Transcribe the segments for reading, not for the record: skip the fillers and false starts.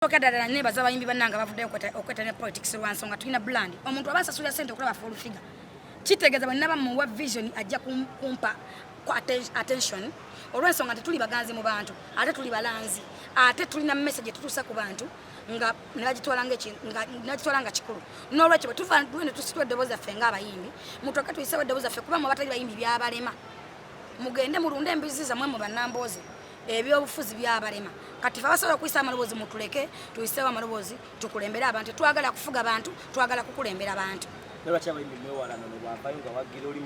Ekisookera ddala nebaza abayimbi bannange abavuddeyo okwetanira politics lwa nsonga tulina brand. Omuntu aba asasulira ssente okulaba full figure, kitegeeza bwe naba muwa vision ajja kumpa attention olw'ensonga nti tuli baganzi mu bantu, ate tuli balanzi, ate tulina message etutuusa ku bantu nga nebagitwala nga kikulu. N'olwekyo bwe tuva ne tusitula eddoboozi laffe ng'abayimbi, mutoke tuyisewo eddoboozi laffe, kuba mwe abatali bayimbi byabalema. Mugende mulunde embizi zammwe mu bannamboozi, ebyobufuzi byabalema. Kati fe abasobola okuyisa amaloboozi mutuleke tuyisewo amaloboozi, tukulembere abantu. Twagala kufuga bantu, twagala kukulembera bantu. Lwaki abayimbi mwewalana nobwavayo nga wagira oli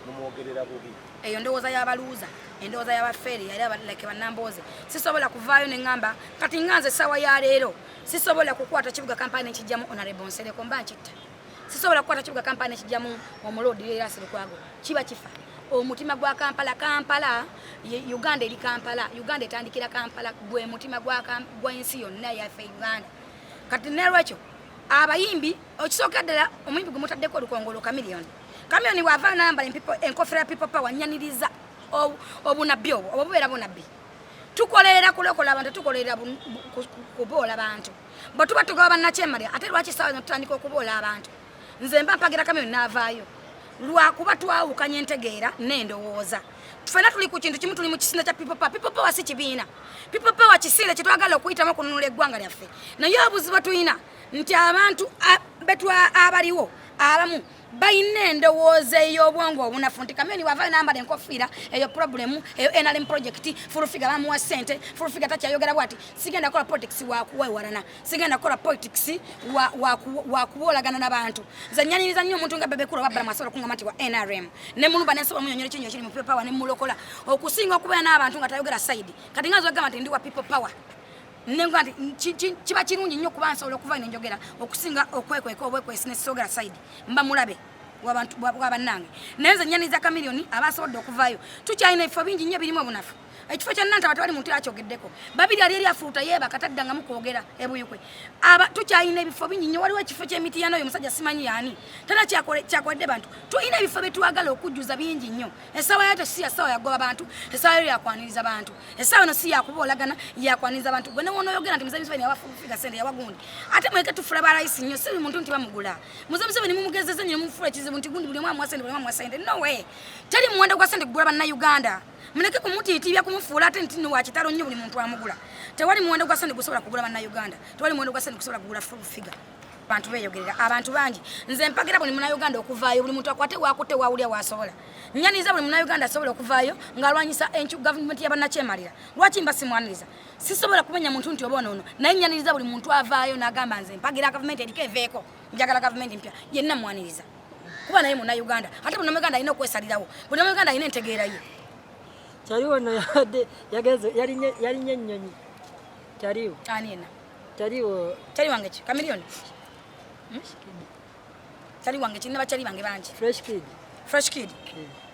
mumwogerera bubi? Eyo ndowooza y'abaluuza, endowooza y'abafeeri, yali like bannamboozi. Sisobola kuvaayo ne ŋŋamba kati nga nze essaawa ya leero sisobola kukwata kibuga Kampala nekijjamu Honorable Nsereko, mba nkitta. Sisobola kukwata kibuga Kampala nekijjamu omuloodi era Lukwago, kiba kifa. Omutima gwa Kampala, Kampala Uganda eri Kampala, Uganda etandikira Kampala, gwe mutima gw'ensi yonna yaffe Uganda. Kati nelwekyo abayimbi, okisooka ddala omuyimbi gwe mutaddeko olukongolo Chameleone, Chameleone bw'ava nayambala enkofira ya People Power, nyaniriza obunabbi obwo, obwo bubeera bunabbi. Tukolerera kulokola abantu, tukolerera kuboola bantu. Bwe tuba tugaba bannakyemalira, ate lwaki essaawa zino tutandika okuboola abantu? Nze mba mpagira Chameleone n'avaayo lwakuba twawukanya entegeera n'endowooza. Ffenna tuli ku kintu kimu, tuli mu kisinde kya People Power. People Power si kibiina, People Power kisinde kye twagala okuyitamu okununula eggwanga lyaffe. Naye obuzibu tulina nti abantu betwa abaliwo abamu balina endowooza ey'obwongo obunafu nti Chameleone bw'avaayo n'ambala enkofiira eyo problemu, eyo NRM project, Full Figure bamuwa ssente, Full Figure takyayogera bw'ati. Sigenda kukola politics wakuwewalana, sigenda kukola politics wakuboolagana n'abantu. Nze nyaniriza nnyo omuntu nga Bebe Cool oba Balamu asobola okungamba nti wa NRM ne mulumba nensobola munyonyola ekinyo ekiri mu People Power ne mulokola, okusinga okubeera n'abantu nga tayogera side. Kati nga nze ogamba nti ndi wa People Power, nenga nti kiba kirungi nnyo kuba nsobola okuva nenjogera okusinga okwekweka obwekwesi nesogera side, mba mulabe wabannange. Naye nze nyaniriza Chameleone abasobodde okuvaayo. Tukyalina ebifo bingi nnyo ebirimu obunafu. Ekifo kya Nantaba tewali muntu akyogeddeko. Babiri ali eri afuuta yeebaka taddangamu kwogera ebuyukwe. Tukyalina ebifo bingi nnyo. Waliwo ekifo ky'emitiyana, oyo omusajja simanyi yaani tana kyakoledde bantu. Tulina ebifo bye twagala okujjuza bingi nnyo. Essaawa yato si ya ssaawa yagoba bantu, essaawa yo yakwaniriza bantu. Essaawa eno si yakuboolagana, yakwaniriza bantu. Gwe newonoyogera nti Mzee Museveni yawa Full Figure sente, yawa gundi, ate mweke tufula ba layisi nnyo. Si buli muntu nti bamugula. Mzee Museveni mumugezeze nnyo, mumufula ekizibu nti gundi buli omu amuwa sente, buli omu amuwa sente. No way, teri muwendo gwa sente kugula bannayuganda. Muleke kumutiitibya kumufuula ate nti wa kitalo nnyo buli muntu amugula. Tewali muwendo gwa sente gusobola kugula bannayuganda, tewali muwendo gwa sente gusobola kugula Full Figure. Bantu beeyogerera, abantu bangi. Nze mpagira buli munnayuganda okuvaayo, buli muntu akwate wakutte wawulya wasobola. Nyaniriza buli munnayuganda asobola okuvaayo ng'alwanyisa encu gavumenti y'abannakyemalira. Lwaki mba simwaniriza? Sisobola kumenya muntu nti oba onoono, naye nyaniriza buli muntu avaayo n'agamba nze mpagira gavumenti eriko eveeko, njagala gavumenti mpya, yenna mwaniriza kuba naye munnayuganda. Ate buli munnayuganda alina okwesalirawo, buli munnayuganda alina entegeera ye. Kyaliwo no yabadde yagenze yalinye ennyonyi. Kyaliwo. Ani yenna? Kyaliwo. Kyali wange ki? Chameleone. Kyali wange ki? Bakyali bange bangi. Fresh Kid. Fresh Kid.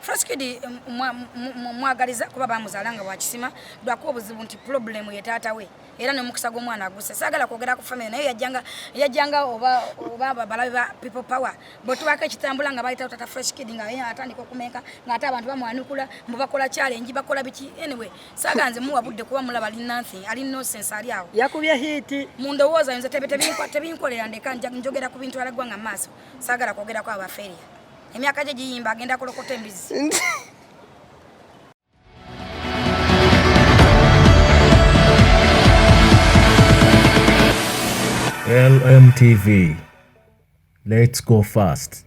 Fresh Kid mwagaliza kuba bamuzaala nga wakisima, lwakuba obuzibu nti problem ye taata we era n'omukisa gw'omwana aguse. Saagala kwogera ku family, naye yajjanga oba balabe ba People Power bwe tubaako ekitambula nga bayitawo tata Fresh Kid nga ye atandika okumenka ng'ate abantu bamwanukula mbu bakola challenge, bakola biki. Anyway, saagala nze muwa budde kuba mulaba ali nothing, ali nonsense ali awo. Yakubye hit. Mu ndowooza nze tebinkolera, ndeka njogera ku bintu alagwa nga maaso. Saagala kwogerako abaferia. Emyaka gye giyimba agenda kulokota embizi. LMTV. Let's go fast.